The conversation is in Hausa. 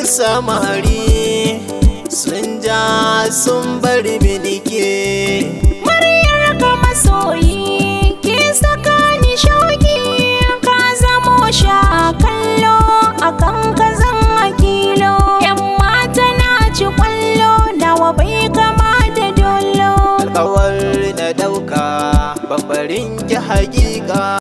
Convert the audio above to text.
Samari sun ja sun bar minike. Muryar ka masoyi ke saka ni shauki, ka zamo sha kallo, akan ka zan hakilo. Yan mata na ci kwallo, nawa bai kama da dolo. Alkawar na dauka, bambarin ki hakika.